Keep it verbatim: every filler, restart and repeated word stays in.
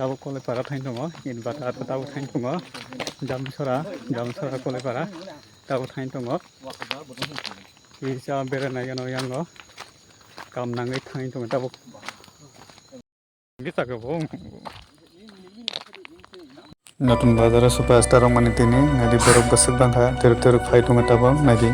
Tabuk Kolaipara thang tongo, inverter tabuk thang tongo, Jamsora, Jamsora Kolaipara tabuk thang tongo. Kisa beranai gano yango kam nangwi thang tongo tabuk. Notun bazar o superstar rok mani tini nadi borok bwswk bangkha teruk teruk phai tongo tabuk nadi.